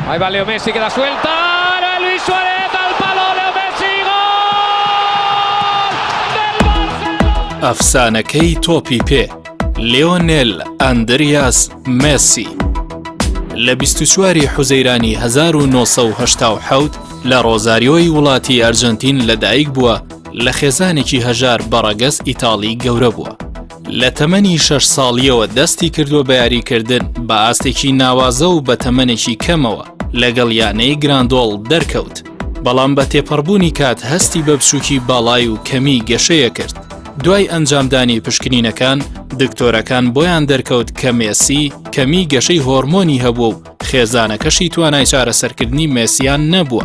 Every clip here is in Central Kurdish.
Ahí va Leo Messi que da suelta. Luis Suárez al palo. Leo Messi. Gol del Barcelona. ئەفسانەکەی تۆپی پێ لیۆنێل ئەندریاس مێسی لە 24 حوزەیرانی 1987 لە ڕۆزاریۆی وڵاتی ئەرجەنتین لەدایک بووە لە خێزانێکی هەژار بە ڕەگەز ئیتاڵی گەورە بووە لە تەمەنی شەش ساڵییەوە دەستی کردووە بە یاریکردن بە ئاستێکی ناوازە و بە تەمەنێکی کەمەوە لەگەڵ یانەی گراندۆڵ دەرکەوت، بەڵام بە تێپەڕبوونی کات هەستی بە بچووکی باڵای و کەمی گەشەیە کرد. دوای ئەنجامدانی پشکنینەکان، دکتۆرەکان بۆیان دەرکەوت کە مێسی کەمی گەشەی هۆرمۆنی هەبووە و خێزانەکەشی توانای چارەسەرکردنی مێسیان نەبووە.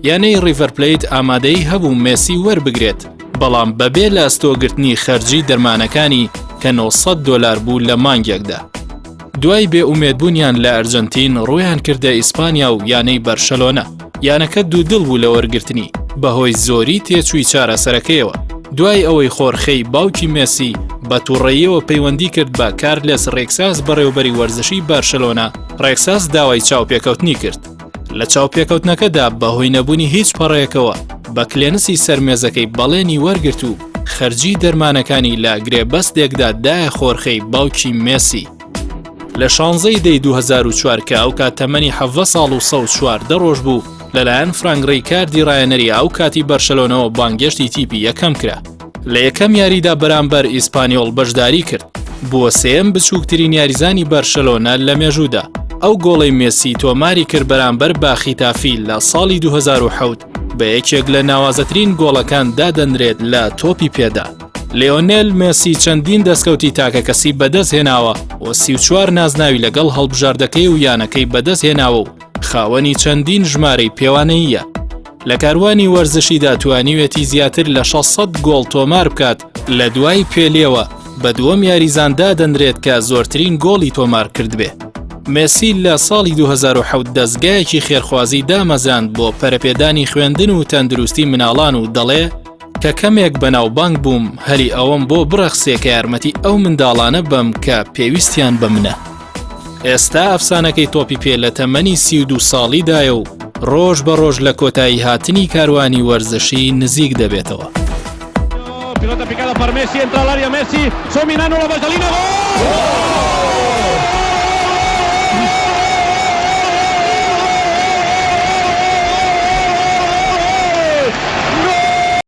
یانەی ڕیڤەرپلەیت ئامادەیی هەبوو مێسی وەربگرێت، بەڵام بەبێ لە ئەستۆگرتنی خەرجی دەرمانەکانی کە 900 دۆلار بوو لە مانگێکدا. دوای بێ ئومێدبوونیان لە ئەرجەنتین ڕوویان کردە ئیسپانیا و یانەی بەرشەلۆنە. یانەکە دوودڵ بوو لە وەرگرتنی بەهۆی زۆری تێچووی چارەسەرەکەیەوە. دوای ئەوەی خۆرخێی باوکی مێسی بە توڕەییەوە پەیوەندی کرد بە کارلێس ڕێکساس بەڕێوبەری وەرزشی بەرشەلۆنە، ڕێکساس داوای چاوپێکەوتنی کرد. لە چاوپێکەوتنەکەدا بەهۆی نەبوونی هیچ پەڕەیەکەوە بە کلێنسی سەر مێزەکەی بەڵێنی وەرگرت و خەرجی دەرمانەکانی لە گرێبەستێکدا دایە خۆرخەی باوکی مێسی. لە شانزەی دەی 2004 کە ئەوکات تەمەنی 17 ساڵ و 114 ڕۆژ بوو لەلایەن فرانک ڕیکاردی ڕایەنەری ئەو کاتی بەرشەلۆنەوە بانگێشتی تیپی یەکەم کرا. لە یەکەم یاریدا بەرامبەر ئیسپانیۆڵ بەشداری کرد، بووە سێیەم بچووکترین یاریزانی بەرشەلۆنە لە مێژوودا، ئەو گۆڵەی مێسی تۆماری کرد بەرامبەر بە خیتافی لە ساڵی 2007 بە یەکێک لە ناوازەترین گۆڵەکان دادەنرێت لە تۆپی پێدا. لیۆنێل مێسی چەندین دەستکەوتی تاکەکەسی بەدەستهێناوە و 34 نازناوی لەگەڵ هەڵبژاردەکەی و یانەکەی بەدەستهێناوە و خاوەنی چەندین ژمارەی پێوانەییە. لە کاروانی وەرزشیدا توانیوێتی زیاتر لە 600 گۆڵ تۆمار بکات لە دوای پێلێوە بە دووەم یاریزان دادەنرێت کە زۆرترین گۆڵی تۆمار کردبێ. مێسی لە ساڵی 2007 دەزگایەکی خێرخوازی دامەزراند بۆ پەرەپێدانی خوێندن و تەندروستی مناڵان و دەڵێ کە کەمێک بەناوبانگ بووم هەلی ئەوەم بۆ بڕەخسێ کە یارمەتی ئەو منداڵانە بەم کە پێویستیان بە منە. ئێستا ئەفسانەکەی تۆپی پێ لە تەمەنی 32 ساڵیدایە و ڕۆژ بە ڕۆژ لە کۆتایی هاتنی کاروانی وەرزشی نزیک دەبێتەوە. Pilota picada per Messi, entra a l'àrea Messi, Sominano, la vaselina, gol!